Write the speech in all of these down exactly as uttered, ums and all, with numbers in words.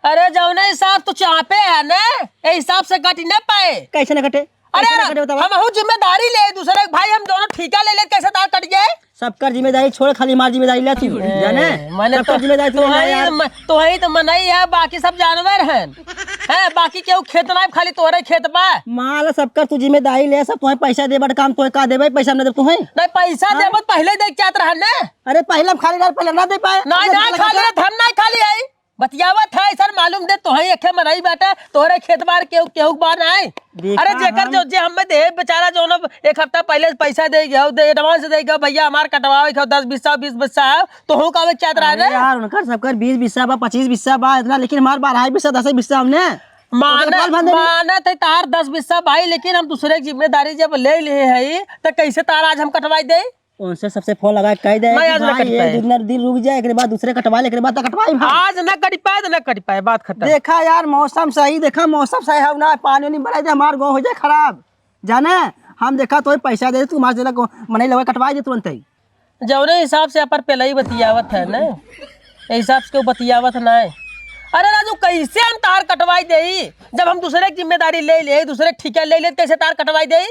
अरे जौने हिसाब तू चापे है ना, ए हिसाब से कट न पाए। कैसे न कटे? अरे कैसे न यार, कटे बतावा? हमहू जिम्मेदारी ले दूसरे के भाई, हम दोनों ठीका ले ले, कैसे तार कट जाए? सबकर जिम्मेदारी छोड़, खाली हमार जिम्मेदारी ले तू, ए, जाने? मने सबकर तो, जिम्मेदारी तू ले ना तोहई यार। म-, तोहई तो मनई है, बाकी सब जानवर हैं। हैं, बाकी केहू खेत ना, खाली तोहरे खेत बा। माल सबकर तू जिम्मेदारी ले, सब तोहे पैसा दे, बट काम तोहे का देबे, पैसा हम ना देब तोहे। नहीं, पैसा हाँ? देबो तो पहले दे क्या तरह ने? अरे पहले हम खाली रहे, पहले ना दे पाए। नहीं, पहले ना, पहले खाली लगा रहे, हम ना खाली आई। बतियावत है, ऐसा मालूम दे, तोहे एके मनई बाटे, तोहरे खेत बार केहू, केहू बा नाय। देखा अरे जेकर हम जो, जे हमें दे, बेचारा जो ना एक हफ्ता पहले पैसा दे गया, दे, advance दे गया, "भैया हमार कटवावे के दस बीसा, बीस बीसा है", तो हूँ कावे चाहत रहा अरे रे। यार, उनकर सबकर बीस बीसा बा, पच्चीस बीसा बा, इतना, लेकिन हमार बारह बीसा, दस बीसा हमने। मानत, ओकर बाल बांधे नहीं। मानत है तार दस बीसा भाई, लेकिन हम दूसरे की जिम्मेदारी जब ले ले है, तो कैसे तार आज हम कटवाई दे? उनसे सबसे फोन लगा के कह दे नहीं, कि आज ना भाई, कट एक पाए। दिन, दिन रुक जाए, एकरे बाद दूसरे कटवा ले, एकरे बाद तो कटवाई भाई। आज ना कट पाए तो ना कट पाए, बात खत्म। देखा यार, मौसम सही, देखा मौसम सही है ना, पानी उनी बढ़ाई दे, हमार गाँव हो जाए खराब। जाने, हम देखा तो पैसा दे, तू मार देला को, मने लगे कटवाई दे तुरंत ही। जौने हिसाब से अपन पेलई बतियावत है ना, ए हिसाब से केहू बतियावत ना है। अरे राजू, कैसे हम तार कटवाई देई? जब हम दूसरे की जिम्मेदारी ले ले, दूसरे के ठीका ले ले, कैसे तार कटवाई देई?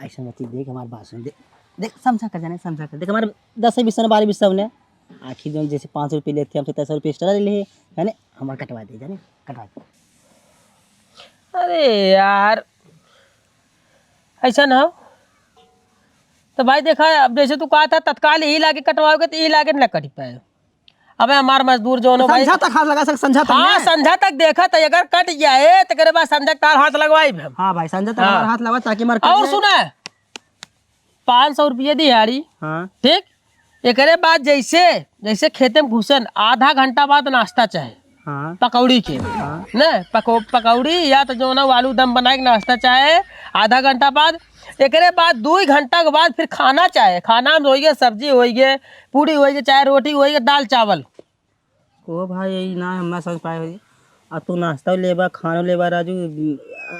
ऐसा मत देख, हमार बात सुन, देख, देख, समझा कर जाने, समझा कर। देख, हमारे दस से बीस ने, बारह बीस ने, आखिर जो जैसे पाँच सौ रुपये लेते हैं, हम तो दस सौ रुपये extra ले ले, है ना? हमार कटवा दे, जाने, कटवा दे। अरे यार, ऐसा ना हो। तो भाई देखा, अब जैसे तू कहा था, तत्काल यही लाके कटवाओगे, तो यही लाके ना कट पाए। अबे हमार मजदूर जौन हो भाई। संझा तक हाथ लगा सक, संझा तक हाँ, ने। संझा तक देखा त अगर कट जाए, त एकरे बाद संझा तक तार हाथ लगवाई हम। हाँ भाई, संझा तक हाँ। हमार हाथ लगा, ताकि हमार कट और जाए। सुना, पाँच सौ रुपये दिहाड़ी। हाँ। ठीक, एकरे बाद जैसे, जैसे खेते में घुसन, आधा घंटा बाद नाश्ता चाहे। हाँ। पकौड़ी के। हाँ। न, पकौ-, पकौड़ी या तो जौन आलू दम बनाए के नाश्ता चाहे, आधा घंटा बाद। एकरे बाद दुई घंटा के बाद फिर खाना चाहे। खाना में होइगे, सब्जी होइगे, पूड़ी होइगे, चाहे रोटी होइगे, दाल चावल। ओ भाई, यही ना हम ना समझ पाए भाई। आ तू नाश्ता लेबा, खाना लेबा, राजू,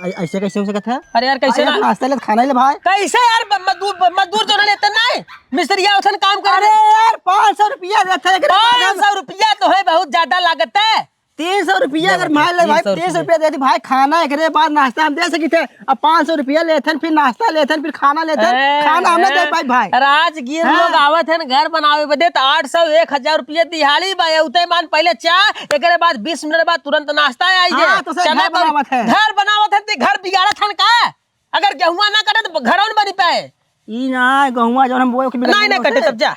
ऐ-, ऐसे कैसे हो सकत है? अरे यार, कैसे अरे ना? नाश्ता ले, खाना ले भाई। कैसे यार, ब-, मजदूर, ब-, मजदूर जो ना लेते ना, मिस्त्रिया उठन काम करे। अरे यार, पाँच सौ रुपया देते हैं, एकरे बाद हम पाँच सौ रुपया तो है, बहुत ज्यादा लागत है। तीन सौ रुपया अगर मान ले भाई, तीन सौ रुपया। तीन सौ रुपया दे दी भाई, खाना एकरे बाद नाश्ता हम दे सकी थे। अब पाँच सौ रुपया लेथन, फिर नाश्ता लेथन, फिर खाना लेथन, ए, खाना हम ना दे ए, पाई भाई। राजगीर हैं? लोग आवत हैं घर बनावे बदे, त आठ सौ, एक हजार रुपया दिहाड़ी बा, उते मान पहले चाय, एकरे बाद बीस मिनट बाद तुरंत नाश्ता आई हाँ, जे। तो सर चना घर बनावत है। घर बनावत है, ते घर बिगाड़त हन का? अगर गेहुआ ना कटे, तो घरवा न बनी पाए। ई ना, गेहुआ जौन हम बोए, ओके बिना नहीं, नहीं गेहुआ कटे, से। तब जा।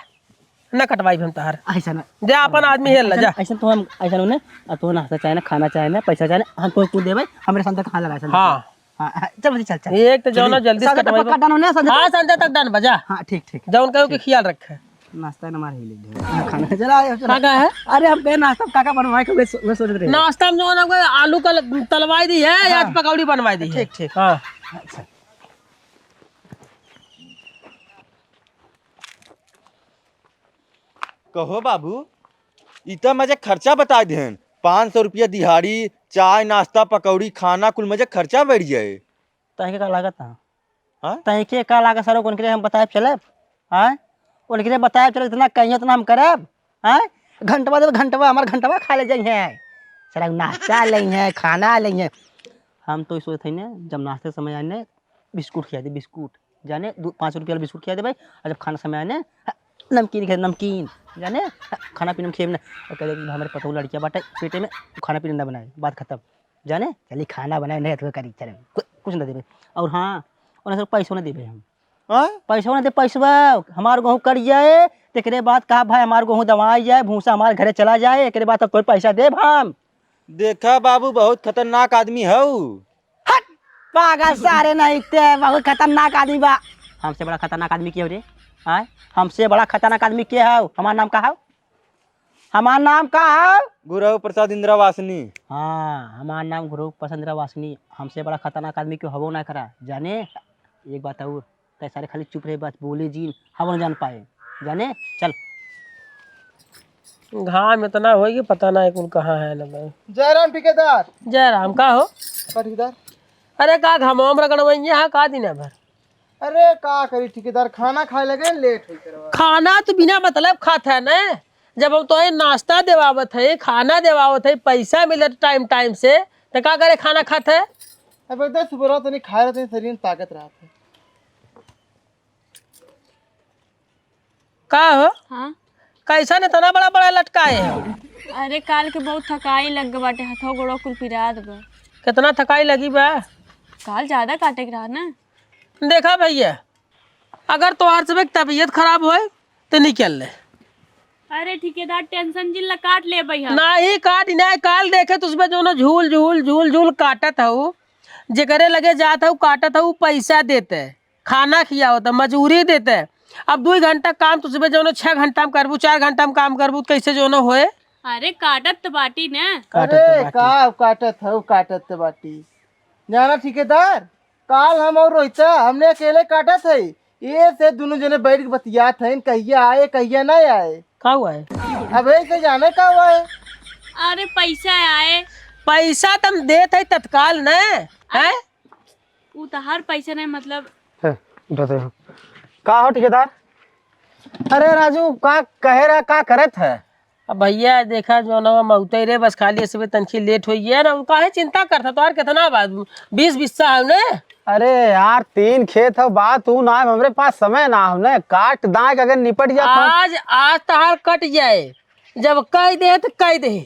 ना कटवाई हम तहार। ऐसा ना। जा, अपन आदमी हेल ला, ऐसा, जा। ऐसा तो हम, ऐसा उन्हें, अब तो नाश्ता चाहे ना, खाना चाहे ना, पैसा चाहे ना, हम तो कुछ देबे, हमरे संग तक कहाँ लगा, संग हाँ। तक। हाँ, हाँ, चल, चल, चल। एक तो जौन चलिए। जल्दी से संग तक कटवाई पक्का बा। Done हो ना, संग तक हाँ, पक्का। संग तक done बा, जा। हाँ, ठीक, ठीक। जौन कहो कि ठीक। ख्याल रखे। नाश्ता न मार ही ले। हाँ, खाना। चला, आयो, चला। का, का है? अरे, हम कहे नाश्ता में का, का बनवाए के, वे सो-, वे सोचत रहे। नाश्ता में जौन हमको आलू का ल-, तलवाई दी है, या हाँ। पकौड़ी बनवाई दी है। ठीक, ठीक। हाँ। अच्छा। कहो बाबू, ई त मजे खर्चा बताइ देहन। पाँच सौ रुपया दिहाड़ी, चाय, नाश्ता, पकौड़ी, खाना, कुल मजे खर्चा बैठ जाए। तहके का लागत है? हाँ? तहके का लागत सर, उनके हम बताए चलब? हाँ? उनके बताए चलब, इतना कहिए उतना हम करब? हाँ? घंटवा देबे, घंटवा, हमार घंटवा खा ले जाइए। सर, नाश्ता लेइए, खाना लेइए। हम तो ई सोचत हई ने, जब नाश्ते के समय आए ने, बिस्कुट खिया दे, बिस्कुट। जाने, दू, पाँच रुपया वाला बिस्कुट खिया दे भाई, और जब खाना समय आए ने, नमकीन खिया दे, नमकीन। जाने, खाना पीना में खेब ना। और कह दे कि हमारे पतोह लड़कियाँ बाटे, पेटे में खाना पीना ना बनाए, बात खत्म। जाने, चली खाना बनाए, नहीं तो करी, चले, कु-, कुछ ना देबे। और हाँ, उन्हें सब पैसों ना देबे हम। हाँ? पैसों ना दे, पैसवा, हमार गेहूँ कट जाए, तेकरे बाद कहा भाई हमार गेहूँ दवाई जाए, भूसा हमार घरे चला जाए, एकरे बाद तब तोर पैसा देब हम। देखा बाबू, बहुत खतरनाक आदमी हऊ। हट! पागल सारे नहीं ते, बहुत खतरनाक आदमी बा। हमसे बड़ा खतरनाक आदमी के हो रे? आय? हमसे बड़ा खतरनाक आदमी के हौ? हमार नाम का हौ? हमार नाम का हौ? गुरु प्रसाद इंदिरावासिनी। हाँ, हमार नाम गुरु प्रसाद इंदिरावासिनी। हमसे बड़ा खतरनाक आदमी क्यों हवो ना करा, जाने? एक बात और, तै सारे खाली चुप रहे, बात बोले जीन, हवा न जान पाए, जाने? चल। घाम इतना होई कि पता ना है कुल कहाँ है ना भाई। जय राम ठेकेदार। जय राम, का हो? का ठेकेदार? अरे का घामवा में रगड़वइया है का दिन भर? अरे का करी ठेकेदार, खाना खाए लगे लेट होई करवा। खाना तो बिना मतलब खात है ना, जब हम तोहे नाश्ता देवावत है, खाना देवावत है, पैसा मिलत टाइम टाइम से, त का करे खाना खात है? अब एकदम सुबह तनी खाए रहते हैं, शरीर में ताकत रहत है। का हो? हाँ? कैसन इतना बड़ा बड़ा लटकाए हो? अरे, काल के बहुत थकाई लग गए बाटे, हथवा गोड़वा कुल पिरात बा। कितना थकाई लगी बा? काल ज्यादा काटे के रहा ना। देखा भैया, अगर तोहार सबके तबीयत खराब होए तो निकल ले। अरे ठेकेदार, टेंशन जिन ला, काट ले भैया। नाही काट, नाही काल देखे तो उसमें जो ना झूल झूल झूल झूल काटत हऊ, जेकरे लगे जात हऊ काटत हऊ, पैसा देते, खाना खियावत, मजूरी देते। अब दुई घंटा काम तो सुबह जो ना छह घंटा में करबू, चार घंटा में काम करबू, तो कैसे जो ना होए? अरे काटत तो बाटी ना। काटत तो अरे बाटी। का काटत हऊ, काटत तो बाटी। जाना ठेकेदार, काल हम और रोहिता, हमने अकेले काटत है। ये से दोनों जने बैठ के बतियात हैं, कहिया आए, कहिया ना आए। का हुआ है? अब ऐसे जाने का हुआ है? अरे पैसा आए। पैसा तुम देत है तत्काल न, हैं? उ तो हर पैसा नहीं, मतलब। है, उठा दे। का हो ठेकेदार? अरे राजू, का कहे रहा, का करत है? अब भैया देखा, जौन हवा मउतै रे, बस खाली असबे तनखी लेट होई है ना, उ काहे चिंता करता? तोहार कितना बा? बीस बिस्सा है ने? अरे यार, तीन खेत है, बात उ ना है, हमरे पास समय ना है ने, काट दाए के अगर निपट जात हम। आज, आज तहार कट जाए, जब कह दे तो कह दे,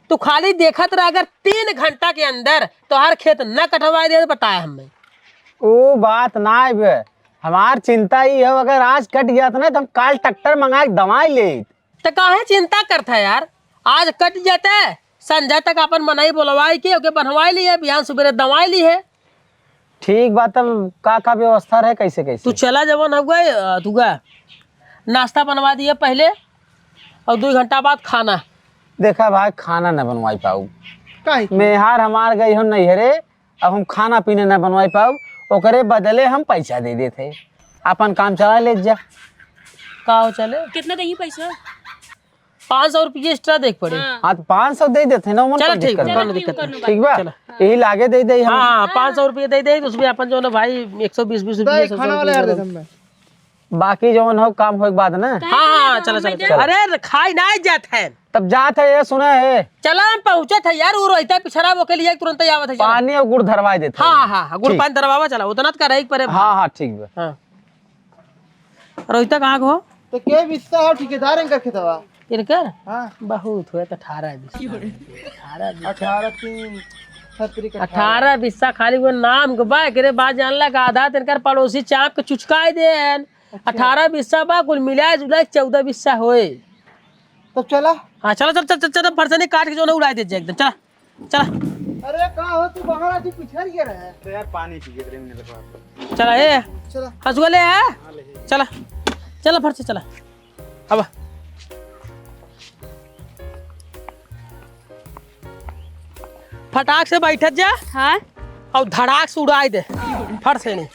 तू खाली देखत रह, अगर तीन घंटा के अंदर तोहार खेत न कटवाए दे तो बताए हमें। उ बात ना है बे, हमार चिंता ई है, अगर आज कट जात ना तो हम काल ट्रैक्टर मंगा के दवाई लेत। त काहे चिंता करत है यार, आज कट जाते, संझा तक अपन मनई बोलवाई के ओके बनवाई ली है, बिहान सुबेरे दवाई ली है। ठीक बा, तब का का व्यवस्था रहे, कैसे कैसे? तू चला जवन हउआ, अ, तू गा, नाश्ता बनवा दिए पहले और दो घंटा बाद खाना। देखा भाई, खाना न बनवाई पाऊ। काहे? मेहार हमार गई हो नैहरे, अब हम खाना पीना न बनवाई पाऊ, ओकरे बदले हम पैसा दे देते, अपन काम चला ले जा। का हो चले? कितना देही पैसा? पाँच सौ रुपये एक्स्ट्रा देख पड़े। हाँ। हाँ, तो पाँच सौ दे देते हैं ना, ओमन चलो कौन ठीक दिक्कत बा, बा? कौन दिक्कत बा? ठीक बा? चलो। यही लागे दे दे हम। हाँ, हाँ, पाँच सौ रुपये दे दे, उसमें अपन जो ना भाई एक सौ बीस, बीस रुपये दे, खाना वाला यार दे दे। बाकी जौन हो काम होए के बाद ना। हाँ, हाँ, चलो, चलो, चलो। अरे, खाई ना जात है। तब जात है, ये सुना है। चला, हम पहुँचत है यार, वो रोहिता पिछड़ा वो के लिए तुरंत ही आवत है, चला। पानी और गुड़ धरवाई देते हैं। हाँ, हाँ, हाँ, गुड़ ठीक। पानी धरवावा, चला, उतना तो करे ही पड़े। हाँ, हाँ, ठीक बा। हाँ। रोहिता कहाँ को? तो के बिस्सा हो ठेकेदार इनकर खेतवा? इनकर? हाँ। बहुत हुए तो अठारह बिस्सा। अठारह बिस्सा। अठारह तीन छत्तीस अठारह। अठारह बिस्सा खाली वो नाम के बा, एकरे बाद जानला का आधा तो इनकर पड़ोसी चाप के चुचकाए दे हैं। अच्छा। अठारह बिस्सा बा, कुल मिलाए जुलाए चौदह बिस्सा होए। तब चला। हाँ, चला, चल, चल, चल, चल, फरसनी काट के जो ना उड़ाए दे जाए एकदम, चला। चला। अरे का हो तू बाहर आके पिछड़ गया रहे? अरे यार पानी पी गए रे, मैंने लगवा। चला ए। चला। हसुआ ले आ। हाँ, ले। चला। चला फट से चला। अब फटाक से बैठत जा। हाँ। और धड़ाक से उड़ाई दे। फट से नहीं।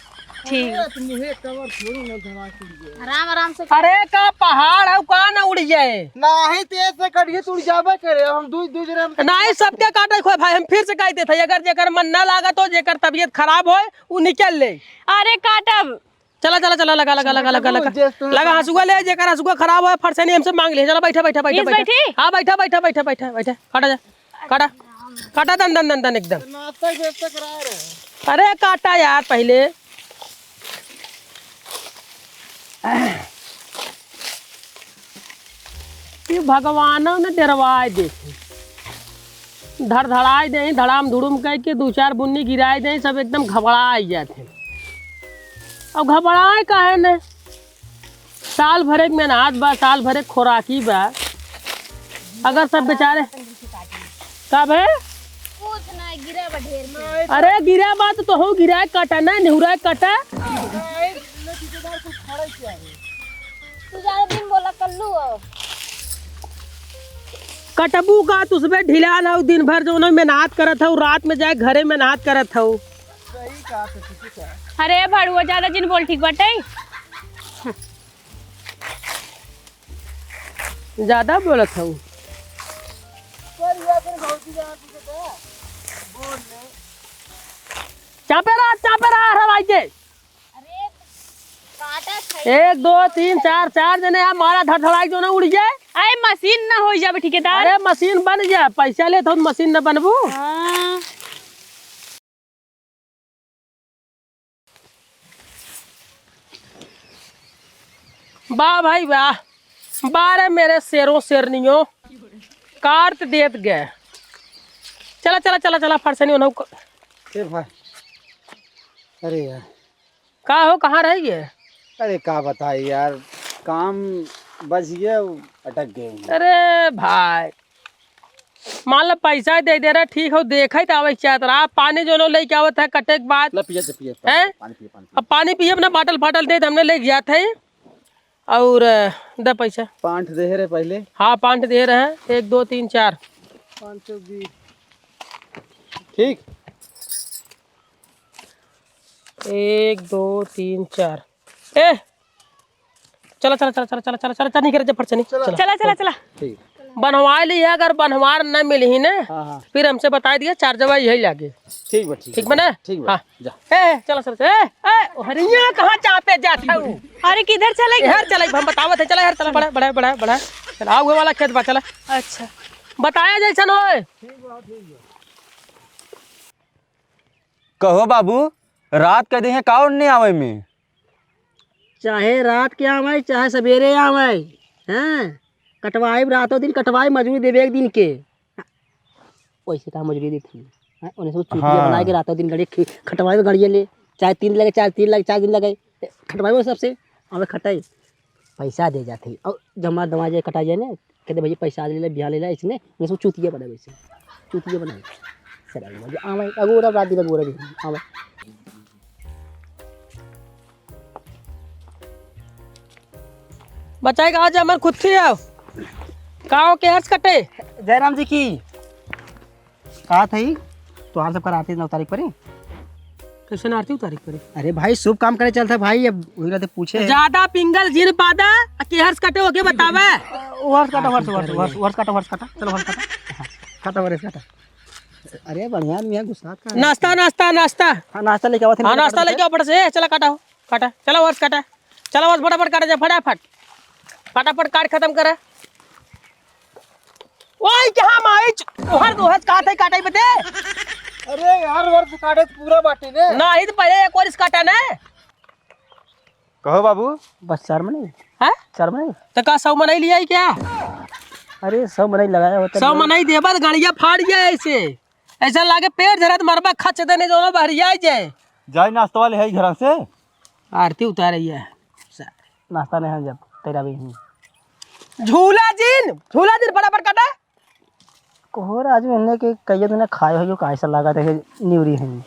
ठीक। अरे, तुम मुझे कवर छोड़ो ना, धड़ाक से उड़ जाए। आराम, आराम से। अरे, का पहाड़ है, का ना उड़ जाए? नाही, तेज से कटिए तो उड़ जाबे करे। हम दू, दू जने हम नहीं, सबके काटे खोए भाई, हम फिर से कह देते हैं, अगर जेकर मन ना लागत हो, जेकर तबीयत खराब होए, उ निकल ले। अरे, काटब। चला, चला, चला, लगा, लगा, लगा, लगा, लगा। लगा, हंसुआ ले, जेकर हंसुआ खराब होए, फरसनी हमसे मांग ले। चला, बैठा, बैठा, बैठा, इस बैठा। बैठी? हाँ, बैठा, बैठा, बैठा, बैठा, बैठा। काटा जा। काटा, काटा, दन, दन, दन, दन, एकदम। नाश्ता व्यवस्था करा रहे हैं। अरे, काटा यार, पहले। ये भगवानो ने डरवाए देते। धड़धड़ाए दे, धड़ाम धुड़ुम कह के दो चार बुन्नी गिराए दे, सब एकदम घबराए जाते। अब घबराए काहे ने? साल भरे के मेहनत बा, साल भरे के खोराकी बा। अगर सब बेचारे का भे? कुछ ना, गिरा बा ढेर में। अरे गिरा बा तो तोहू गिरा काटा ना, निहुरा काटा। तू ज्यादा दिन बोला कल्लू हो। कटबू का तुसबे ढिला ना, दिन भर जो ना मेहनत करत हऊ, रात में जाए घरे मेहनत करत हऊ। सही कहा तो, ठीक है। अरे भड़ुआ, ज्यादा जिन बोल, ठीक बाटे? ज्यादा बोलत हऊ। पर ये अपन भौजी का आँख दिखता है। बोल ले। चापे रहा, चापे रहा, हरवाई के। अरे, काटा था। एक, दो, तीन, चार, चार जने आप मारा धड़धड़ाई जो ना उड़ जाए। अरे मशीन ना होइ जाबे ठेकेदार। अरे मशीन बन जा, पैसा लेत हो त मशीन न बनबू। हाँ। वाह भाई वाह, वाह रे मेरे शेरों शेरनियों, काट देत गए। चला चला चला चला, फरसनी उन्हों क- ए भाई, अरे यार, का हो, कहाँ रह गए? अरे का बताई यार, काम बच गया, अटक गए हूँ। अरे भाई, मान लो पैसा दे दे रहा, ठीक हो, देखा ही तो आवे चाहत रहा, पानी जो नो लेके आवत है कटे के बाद। ला पिया, पिया, हैं? पानी पिया, पानी पिया। अब पानी पिए अपना बाटल फाटल दे, हमने लेके जात है। और, अ, दे पैसा। पाँच दे रहे पहले। हाँ, पाँच दे रहे हैं, एक, दो, तीन, चार। पाँच सौ बीस। ठीक। एक, दो, तीन, चार। ए, चला, चला, चला, चला, चला, चला, चला, चला, नहीं करे जब फटसे नहीं। चला। चला, चला, चला। ठीक। बनवाए लिया, अगर बनवार न मिलही ना, हाँ, हाँ। फिर हमसे बताई दिया, चार्जवा यही लागे। ठीक बा, ठीक ठीक बा। बा ना? ठीक बा। हाँ। जा। ए, ए, चला, चला, चला, ए, ए, हरिया कहाँ चापे जात हऊ? अरे, किधर चले? इधर चले, हम बतावत है, चला, इधर चला, बड़ा, बड़ा, बड़ा, बड़ा। चला, आवे वाला खेत बा, चला। अच्छा। बताया जैसन होए। कहो बाबू, रात क देहे का ओन्ने आवे में? चाहे रात के आवे, चाहे सबेरे आवे, हैं? कटवाइब रातों दिन, कटवाइब, मजूरी देबे एक दिन के। वैसे का मजूरी देत ही? हैं? उन्हें सब चूतिया हाँ। बनाए के रातों दिन गड़िया खे-, खटवाइब गड़िया ले, चाहे तीन लगे, चाहे तीन लगे, चार दिन लगे, खटवाइब सबसे, आवे खटाई। पैसा दे जात ही। और जमा दमा जे कटा जाए ना, कहते, "भैया, पैसा ले ले, बिहान ले ले," इसने, इसने सब चूतिया बनाए वैसे। चूतिया बनाए। सर, आवे, आवे, अगोरा रात दिन अगोरा भी, आवे। बचाए का आज हमर खुद थी आओ। काओ के हर्ष कटे। जयराम जी की। कहा था ही, तोहार सबका आरती न उतारे के पड़ी। कैसे न आरती उतारे के पड़ी? अरे भाई, शुभ काम करे चलता भाई, अब वही रहते पूछे। ज्यादा पिंगल जिन पादा, आ के हर्ष कटे ओके बतावे। ओ हर्ष काटा, हर्ष, हर्ष, हर्ष, हर्ष काटा, हर्ष काटा, चलो हर्ष काटा। हाँ, काटा हर्ष काटा। अरे बढ़िया आदमी है, गुस्सा का है। नाश्ता, नाश्ता, नाश्ता। हाँ, नाश्ता लेके आओ, हाँ, नाश्ता लेके आओ, फट से, चला काटा हो, काटा, चला हर्ष काटा। चला बस फटाफट काटा जा, फटाफट। फटाफट काट खत्म करा। ओए, कहाँ माई च-, हर दो हर काटे, काटे बते। अरे यार, हर काटे पूरा बाटे ने। नाही तो पहले एक और इस काटा ने। कहो बाबू। बस चार मनई? हैं? चार मनई? तो का सौ मनई लिया ही क्या? अरे, सौ मनई लगाया होता सौ है। मनई देबा तो गड़िया फाड़ गया ऐसे। ऐसा लागे पेट झरत मरबा, खच देने जो बहरिया जाए। जाई नाश्ता वाले है घर से। आरती उतार रही है। नाश्ता नहीं है जब तेरा भी नहीं। झूला जिन, झूला जिन फटाफट काटा। कोहर आज भी हमने के कहिए तो ना खाए हो जो काहे से लगा थे निवरी है।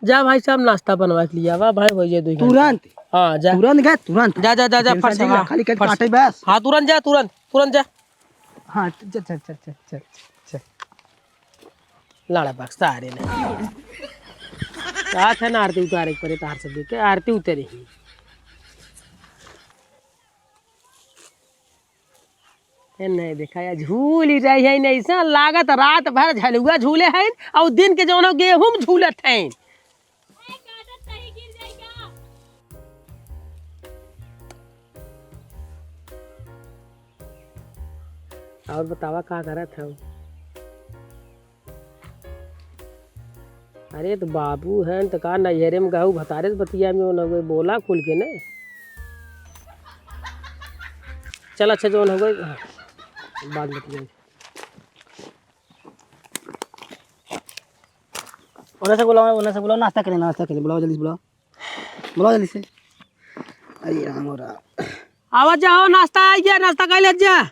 जा भाई साहब नाश्ता बनवा के लिया, वाह भाई, वही जे दो घंटा। तुरंत? हाँ, जा। तुरंत गए, तुरंत। जा, जा, जा, जा, टेंशन फट से, नहीं, हाँ, खाली कट फट से। काटे बस। हाँ, तुरंत जा, तुरंत, तुरंत जा। हाँ, चल, चल, चल। लाड़ा बक्सा आ रहे ने। का थे ना आरती उतारे के परे तार से देख के आरती उतरे ही। ए नहीं देखा या झूल ही रही है, नहीं ऐसा लागत रात भर झलुआ झूले हैं और दिन के जौनो गेहूं झूलत हैं। और बतावा का करत हौ? अरे तो बाबू हैं तो का नैहरे में गहू भतारे से बतिया में न हुए, बोला खुल के ने। चल अच्छा जौन हो गए, हाँ, बाद में बतिया। उन्हें से बुलाओ, उन्हें से बुलाओ, नाश्ता करें, नाश्ता करें, बुलाओ जल्दी से बुलाओ। बोलो जल्दी से। अरे राम हो राम। आवा जाओ, नाश्ता आ गया, नाश्ता कर ले जा।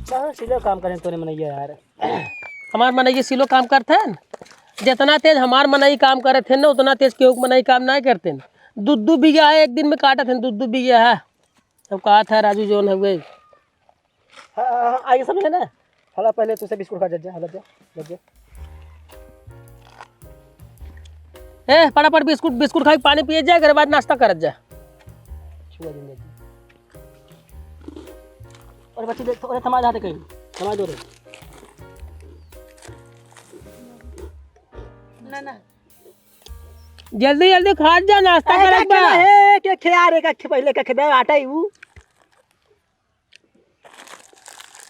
कहाँ सिलो काम करें तोरे मनैया यार? हमार मनैया सिलो काम करते हैं। जितना तेज हमार मनई काम करते हैं ना, उतना तेज केहू के मनई काम नहीं करते हैं। दू दू बीघा है, एक दिन में काटत हैं, दू दू बीघा है। अब कहा था राजू जौन है वे। हाँ, हाँ, हाँ, आइए सब है ना। हला पहले तुझसे बिस्कुट खा जा, जा, हला जा, जा, जा। ए, फटाफट बिस्कुट, बिस्कुट खाई, पानी पिए जा, एकरे बाद नाश्ता करत जा। छुआ दिन जा। और बच्चे देख, थोड़े थमा जाते कहीं, थमा दो रे। ना, ना। जल्दी जल्दी खा जा, नाश्ता अरे, करत का बा। खेला है, के खेला रे, का खे-, पहिले का खेला, आटा ही ऊ।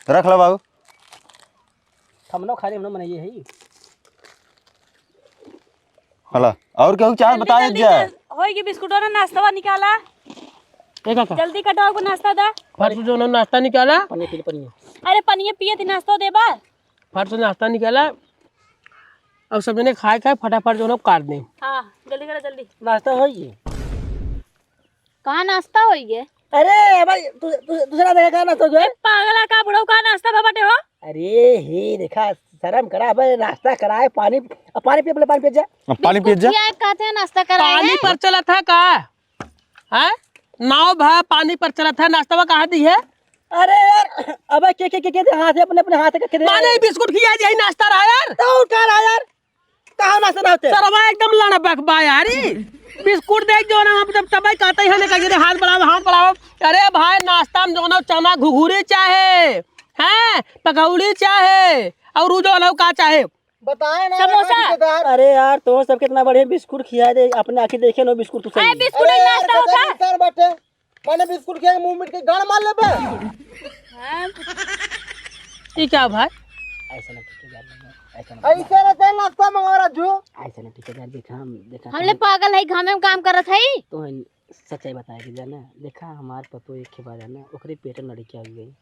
रख लो बाबू। हमनो खा ले, हमनो मनइये है। हला, और केहू चाहे जल्दी, बताए जल्दी जा। कर, होई कि बिस्कुटवा ना नाश्तवा निकाला। ए काका। जल्दी कटाओ को नाश्ता दा। फट से जो ना नाश्ता निकाला। पनिया पी ले, पनिया। अरे पनिया पिए थी, नाश्ता देबा। फट से नाश्ता निकाला। अब सब जने खाए खाए फटाफट जो ना काट दे। हाँ, जल्दी करा, जल्दी। नाश्ता होई गई। कहाँ नाश्ता होई गे? अरे भाई, तू, तू, दूसरा देखा का नाश्ता जो है? ए, पागला का बुढ़ऊ का नाश्ता भा बाटे हो? अरे हे, देखा, शर्म करा, अबे नाश्ता कराए, पानी, अब पानी पी, पहले पानी पी जा। अब पानी पी जा। बिस्कुट खियाए कहते हैं नाश्ता कराए पानी हैं? पर चला था का? हैं? नाव भा पानी पर चला था, नाश्ता कहाँ दी है? अरे यार, अबे के, के, के, के दे हाथ है, अपने, अपने हाथ है, के दे? माने बिस्कुट खिया दी, यही नाश्ता रहा यार। तो उठा रहा यार। कहाँ नाश्ता ना होते? सरवा एकदम लड़बक बा यारी। बिस्कुट देख जो ना, हम जब तबई कहते हैं ना, कहीं हाथ बढ़ाओ, हाथ बढ़ाओ। अरे भाई, नाश्ता में जो ना चना घुघुरी चाहे, हैं, पकौड़ी चाहे, और उ जो ना का चाहे। बताए ना, समोसा। अरे यार, तो सब कितना बढ़िया बिस्कुट खिया दे, अपने आँखी देखे ना बिस्कुट तू सही। ए, बिस्कुट अरे एक यार, नाश्ता होता? सर बटे। माने बिस्कुट खिया के मुंह मिट के गाड़ मार लेबे। हाँ। ई क्या भाई? ऐसा ना ठीक है यार, ऐसा ना। ऐसे ना तेल नाश्ता मंगा राजू। ऐसा ना ठीक है यार, देखा हम, देखा हम ले हम पागल है, घामे में काम करत है। तो हम सच्चाई बताए के जाना, देखा हमार पतो एक के बाद जाना, ओकरे पेट में लड़किया हो गई।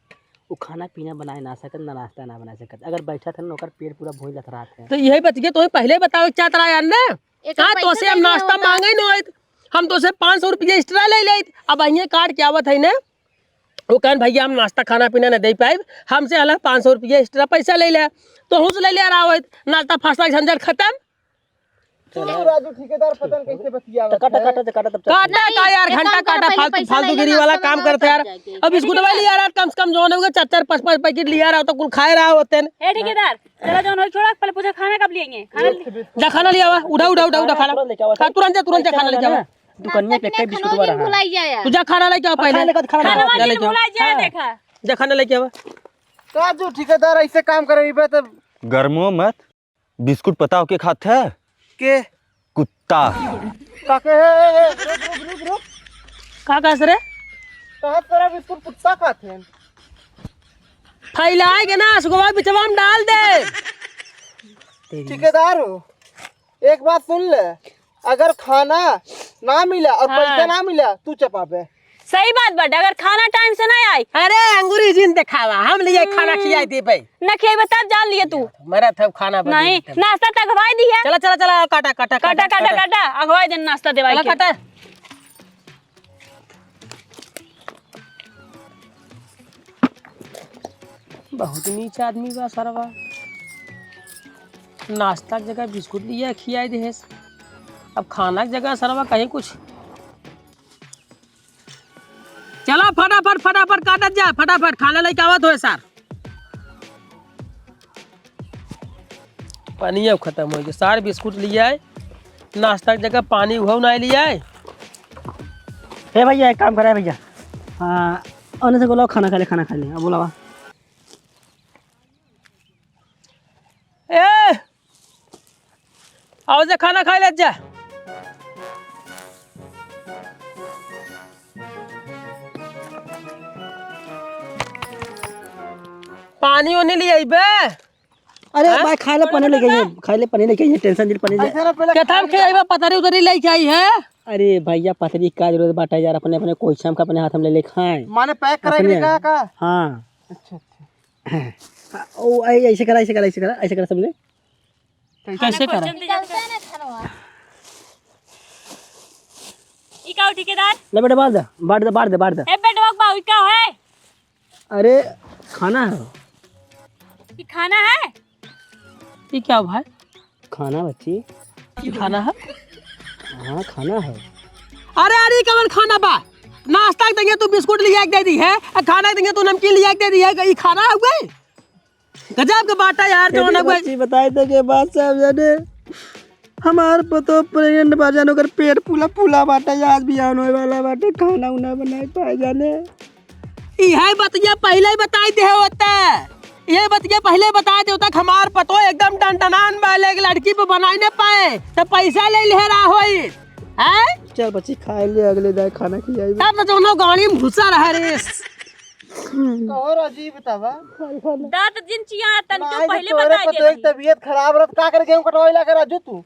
उ खाना पीना बनाए ना सकत, ना नाश्ता ना बना सकत। अगर बैठा था ना, ओकर पेट पूरा भोई लथरात है। तो यही बतिया तो पहले बतावे के चाहत रहा यार ना। एकर हाँ, पैसा तोसे हम कैसे नाश्ता होता? मांगे न होइत, हम तोसे पाँच सौ रुपया extra ले लेइत। अब अहिए काट के आवत है ने, वो कहन, "भैया, हम नाश्ता खाना पीना न दे पाइब, हमसे अलग पाँच सौ रुपया extra पैसा ले ले।" तो हुस ले ले रहा होइत, नाश्ता फास्ता के झंझट खत्म। चलो, राजू ठेकेदार पता न कैसे बतियावत तो काटा, है। काटा, तो काटा, तब चल। काटा नहीं, का यार, एक घंटा काम करो, काटा, पहले फालतू, पैसा फालतू ले गिरी लो, वाला नाश्ता काम करते यार। जाके। अब बिस्कुट वाली यार, कम से कम जो होगा चार चार पाँच पाँच पैकेट लिया रहा तो कुल खाए रहा होते हैं। ए ठेकेदार, चला जौन होई छोड़ा, पहले पूछा खाना कब लिएंगे? खाना ले- जा खाना ले आवा, उठा, उठा, उठा, उठा खाना। तुरंत लेके आवा। खा, तुरंत जा, तुरंत जा खाना लेके आवा। दुकानिया पे कई बिस्कुट वाला है। भुलाई जाए यार। तू जा खाना लेके आवा पहले। खाना लेके, खाना खाना लेके आवा। वाली जा लेके आवा। भुलाई जाए, हाँ। देखा। जा खाना लेके आवा। का जो ठेकेदार ऐसे काम करे, इबे तो गरमो मत। बिस्कुट पता हो के खात है? के? कुत्ता। का के? ए, ए, ए, रुक, रुक, रुक, रुक। का कहत रे? कहत तोरा बिस्कुट कुत्ता खात है? फैलाए के ना, असगवा बिचवा में डाल दे। ठेकेदार हो, एक बात सुन ले, अगर खाना ना मिला और हाँ। पैसा ना मिला, तू चपाबे। सही बात बाटे, अगर खाना time से ना आई। अरे अंगूरी जिन देखावा, हम लिए खाना हम्म। खियाई देबे। ना खियाइबे तब जान लिए तू। मरा था खाना बदल नहीं, देते। नाश्ता तक हवाई दी है। चला, चला, चला, काटा, काटा, काटा, काटा, काटा, काटा। काटा, अगवाई दिन नाश्ता देवाई चला, के। काटा। बहुत नीच आदमी बा सरवा। नाश्ता के जगह बिस्कुट लिया खियाई देहेस। अब खाना के जगह सरवा कहीं कुछ। चला फटाफट, फटाफट काटत जा, फटाफट खाना लेके आवत होए सार। पानी अब खत्म हो गया, सार बिस्कुट लिया है, नाश्ता के जगह पानी उहव ना लिया है। हे भैया, एक काम करा है भैया, हाँ, ओने से बोलाओ, खाना खा ले, खाना खा ले, अब बोलावा। ए, आओ जा, खाना खाए ले जा। पानी ओनी ले अइबे। अरे हाँ? भाई, खाए ले पानी लेके आइए, खाए ले पानी लेके आइए, tension दिल पानी ले। ऐसे ना पहले केथम खाए के ले। अइबे, पतरी उतरी लेके आई है। अरे भैया, पतरी का जरूरत बाटे यार, अपने, अपने कोई शाम का अपने हाथ में ले ले खाए। माने pack कराई अपने। का, का? हाँ। अच्छा, अच्छा। हाँ, ओ, ऐ-, ऐसे करा, ऐसे करा, ऐसे करा, ऐसे करा, समझे? कैसे करा? निकलते हैं ना खानवा। ई का हो ठेकेदार? ले बेटा, बांट दे, बांट दे, बांट दे, बांट दे। ए बेटवा, बा, ई का है? अरे, खाना है। ई खाना है? ई क्या भाई? खाना बच्ची। ई खाना है? हाँ, खाना है। अरे, अरे, कवन खाना बा? नाश्ता के देंगे तू बिस्कुट लिया के दे दी है, आ खाना के देंगे तू नमकीन लिया के दे दी है, ई खाना है उहे? गजब के बाटा यार, जौन अगुआ। बच्ची बताए थे के बात सब जाने। हमार पतो pregnant बा जाने, ओकर पेट फूला फूला बाटा, आज बियाह होए वाला बाटे, खाना उना बनाए पाए जाने। इहे बतिया पहिले ही बताई दे होता। ये बतिया पहिले बताइ देउ तक हमार पतो एकदम टनटनान बा, लेकिन लड़की पे बनाइ न पाए, त पैसा ले लिहे रहा होई। हैं? चल बच्ची, खाइ ले, अगले दाई खाना खियाई। तब तो जौनो गाड़ी में घुसा रहा रे। कहो राजू, बतावा। दाँत जिन चिया तन क्यों पहिले बता दे। तबियत खराब रहत, का करे गेहूं कटवाई ला के राजू तू?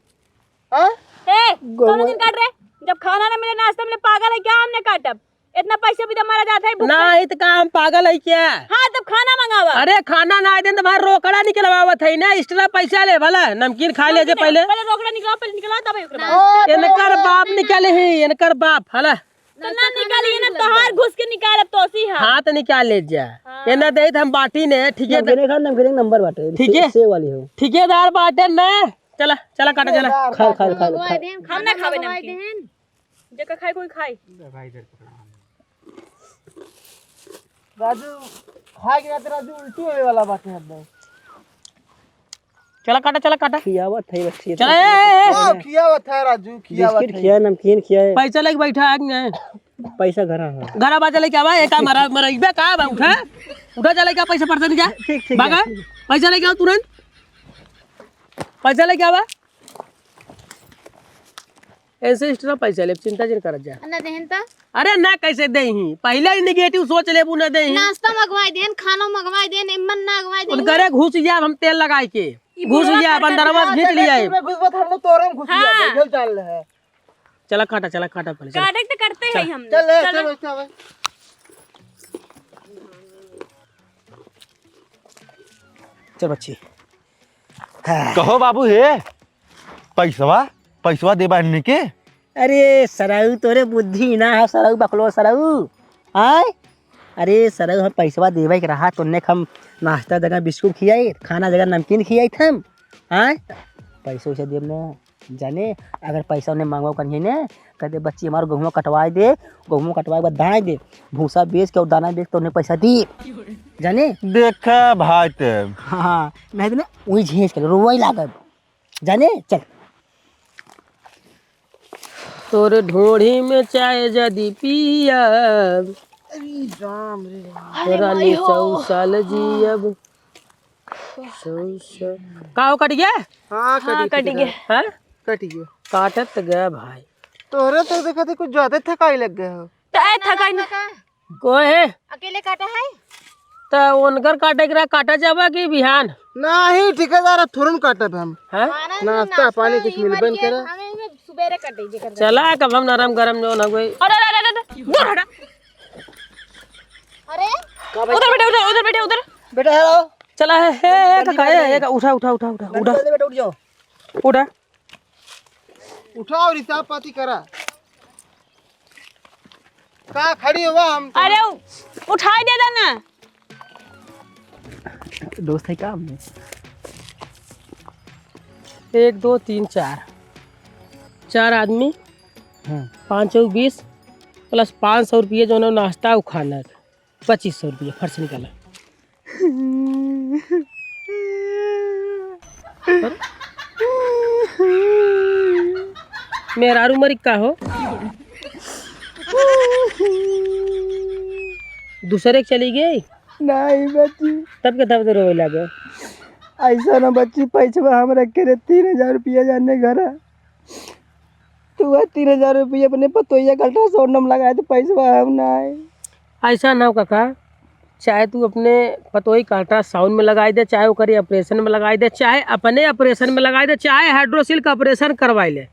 हाँ? ए, कौन दिन काट रे? जब खाना ना मिले, नाश्ता मिले, पागल है क्या? हमने काटब? इतना पैसा भी तो मारा जाता है भूख से। ना, इत का हम पागल है क्या? हाँ, तब खाना मंगावा। अरे, खाना ना देन तो भाई रोकड़ा निकलवावत है ना, extra पैसा ले भला, नमकीन खा ले जे पहिले। पहिले रोकड़ा निकलावा, पहिले निकलावा, तब ओकरे बाद। इनकर बाप निकाले ही, इनकर बाप, हला। तो ना निकालिए ना, तोहार घुस के निकालब तो सी है। हाँ, तो निकाल ले जा। हाँ। ये ना दे, हम बाटी ने, ठीक है। नमकीन खा, नमकीन नंबर बाटे, ठीक है। सेव वाली हो। ठेकेदार बाटे ना, चला, चला काटा, चला। खा, खा, खा, खा। हम ना खावे नमकीन। जेका खाए कोई खाए। राजू, खाए के बाद राजू उल्टी होए वाला बात है अब। चला काटा, चला काटा। खियावत है बच्ची, चला, ए, ए, ए। हाँ, खियावत है राजू, खियावत बिस्किट है। खिया, नमकीन खिया। पैसा लेके बैठा है कि नहीं? पैसा घरा है। घरा बाजा लेके आवा, एक मरा, मरा, इबे का बा, उठा। उठा, चला क्या पैसा पड़ता नहीं क्या? ठीक, ठीक है, भागा, ठीक है। पैसा लेके आओ तुरंत। पैसा लेके आवा। ऐसे extra पैसा लेब, चिंता जिन करत जा। ना देहन त? अरे ना, कैसे देही? पहिले ही negative सोच लेबू, ना देही। नाश्ता मंगवाई देहन, खाना मंगवाई देहन, एमन ना मंगवाई देहन। उनकरे घुस जाब हम तेल लगाई के। ई घुस बुढ़वा जाब, करता अंदरवा से घिंच लिया। में घुस मत, हम लोग तोरे में घुस जाब, हाँ। चल, चल रहे हैं। चला काटा, चला काटा पहिले, चला। काटे तो करते हैं हम। चल, चल, चल, चल। चल बच्ची। हाँ। कहो बाबू हे, पैसवा, पैसवा देबा इनके? अरे सरऊ, तोरे बुद्धि ना है सरऊ, बकलो सरऊ। आय? अरे सरऊ, हम पैसवा देबे के रहा, तोन्ने हम नाश्ता जगह बिस्कुट खियाई, खाना जगह नमकीन खियाई हम। आय? पैसा वैसा देब ना। जाने, अगर पैसा उन्हें मांगो करिए ने, कह दे, "बच्ची, हमार गेहुआ कटवाए दे, गेहुआ कटवाए के बाद दाना दे, भूसा बेच के और दाना बेच के उन्हें पैसा दी।" जाने? देखा भाई ते। हाँ, नहीं तो ना, वही झेंस के रोवे लागब। जाने? चल। तोरे ढोढ़ी में चाय जदी पियब, अरे राम रे राम। अरे रानी माई हो। सौ साल जियब। सौ, सौ। का हो, कट गया? हाँ, हाँ, कट गया। हाँ? कट गया। काटत गया भाई। तोहरे तो देखा थे कुछ ज्यादा थकाई लग गया हो। तो ए थकाई न-, कोई है? अकेले काटा है? तो उनकर काटे के रहा, काटा जाबा कि बिहान? नहीं, ठेकेदार, अब थोड़न काटब हम। हाँ? नाश्ता पानी कुछ मिलबे न करे। हमें सुबेरे काटे जेकर। चला, कब हम नरम गरम जो ना कोई। अरे, अरे, अरे, अरे, दूर हटा। अरे? उधर बैठे, उधर, उधर बैठे, उधर। बेटा, हेलो। चला है, हे, हे, जल्दी काका, बैठ ए, जाइए। ए, उठा, उठा, उठा, उठा, जल्दी उठा। बैठ, उठ जाओ। उठा। उठा और हिसाब पाती करा। का खड़ी हुआ हम तो? अरे, उ-, उठाई दे देना। दोस्त है का हमने? एक, दो, तीन, चार। चार आदमी। हाँ। पाँच चौक बीस plus पाँच सौ रुपये जो ना नाश्ता और खाना। पच्चीस सौ रुपया फर्श निकाला। मेहरारू मरी का हो? दूसरे के चली गई? नहीं बच्ची। तब के तब तो रोवे लागे। ऐसा ना बच्ची, पैसवा हम रखे रहे तीन हजार रुपया जाने घर। तू वह तीन हजार रुपया अपने पतोहिया के अल्ट्रासाउंड में लगाए, तो पैसवा हम ना आए। ऐसा ना हो काका, चाहे तू अपने पतोही का अल्ट्रासाउंड में लगाई दे, चाहे ओकरे ऑपरेशन में लगाई दे, चाहे अपने ऑपरेशन में लगाई दे, चाहे हाइड्रोसील का ऑपरेशन करवाई ले,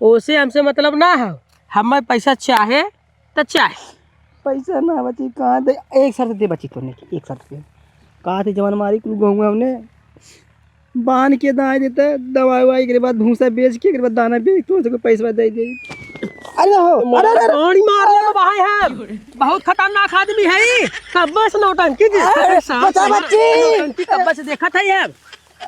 ओसे हमसे मतलब ना हो। हमें पैसा चाहे तो चाहे। पैसा ना बची, कहाँ दे? एक शर्त दे बची तोने की, एक शर्त दे। कहा थे जवन मारी कुल गहुआ हमने बांध के दाए देता, दवाई वाई के बाद भूसा बेच के, के बाद दाना बेच के, उनको पैसा दे दे। अरे हो, अरे, अरे, अरे। पानी मार ले भाई है, बहुत खतरनाक आदमी है ई। कब से नौटंकी जी? अरे, बचा बच्ची। नौटंकी कब से देखत है यार?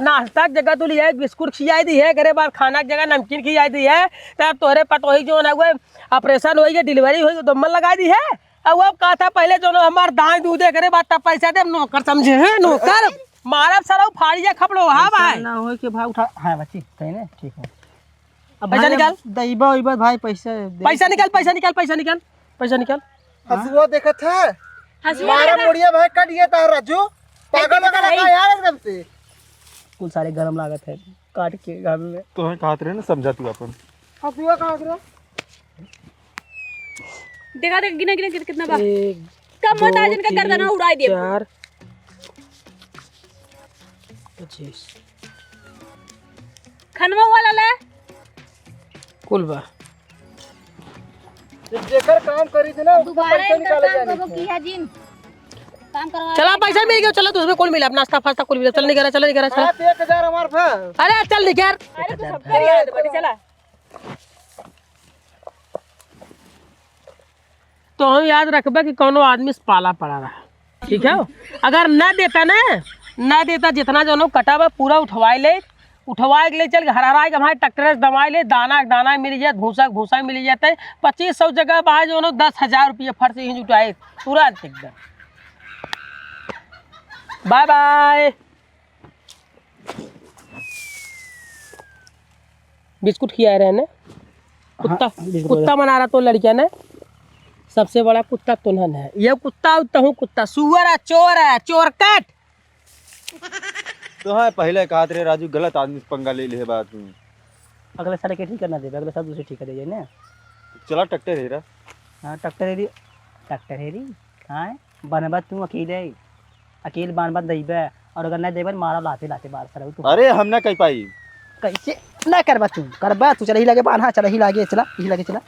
नाश्ता के जगह तू लिया बिस्कुट खियाई दी है, करे बाद खाना के जगह नमकीन खियाई दी है, तब तोहरे पतोही जो ना हुए ऑपरेशन होई, डिलीवरी होई, तो दम्मन लगा दी है। अब, अब कहा था पहले जो ना हमार दाई दूधे करे बाद तब पैसा दे, नौकर समझे हैं, नौकर। मारब सरऊ फाड़िया खपड़ो, हाँ ऐसा भाई। ना होए कि भाई उठा, हाँ बच्ची, सही ने, ठीक हो। अब पैसा भाई, निकाल। अब दैबा उइबा भाई, पैसा दे। पैसा निकाल, पैसा निकाल, पैसा निकाल, पैसा निकाल। हसुआ देखत है? हसुआ मारा देखत है? मुड़िया भाई कट गया था राजू। पागल हो गया यार एकदम से। कुल सारे गरम लागत है, काट के घाम में। तो हम कहत रहे ना, समझा तू अपन। हसुआ कहाँ गिरा? देखा देख, गिना, गिना, कित-, कितना बा? एक, कम मत दो, आज इनका तीन, गर्दना उड़ाई दे। चार, पच्चीस। खनवा वाला ले। कुल बा। जेकर काम करी थी ना, उसको दोबारा पैसा इनका निकाले काम जाने करबो थे। किया जिन। काम करवा चला, पैसा मिल गया, चला, तुझमें कुल मिला, नाश्ता फास्ता कुल मिला, चल निकल, चल निकल, चला। सात एक हजार हमार भा। अरे चल निकल। अरे तू सब कर याद बड़ी, चला। तो हम याद रखबे कि कौनो आदमी से पाला पड़ा रहा, ठीक है? अगर ना देता ना, ना देता, जितना जौनो कटा बा, पूरा उठवाए ले, उठवाए के ले चल, हरहराए के हमारे ट्रैक्टर से दवाए ले, दाना के दाना मिल जाए, भूसा के भूसा मिल जाते। पच्चीस सौ जगह बा, जौनो दस हजार रुपये फर्श ही जुटाए, तुरंत एकदम। बाय बाय। बिस्कुट खिया रहे ने। हाँ, कुत्ता, बिस्कुट कुत्ता वाला। बना रहा तो लड़किया ने। सबसे बड़ा कुत्ता तुन्हन है। ये कुत्ता, तहूँ कुत्ता, सुअर है, चोर है, चोर कट। तो हाँ, पहले कहत रहे राजू, गलत आदमी से पंगा ले ले बा तू। अगले साल के ठीक करना देबे, अगले साल दूसरे ठीक कर दे जाए ना। चला ट्रैक्टर हेरा। हाँ, ट्रैक्टर हेरी, ट्रैक्टर हेरी। हाँ, बनबा तू अकेले, अकेल बान बान दइबे, और अगर नहीं देबे, मारा लाते लाते बार सरऊ तू। अरे, हम ना कह पाई। कैसे ना करबा तू? करबा तू, चल ही लगे बान, हाँ, चल ही लगे, चला, ही लगे, चला।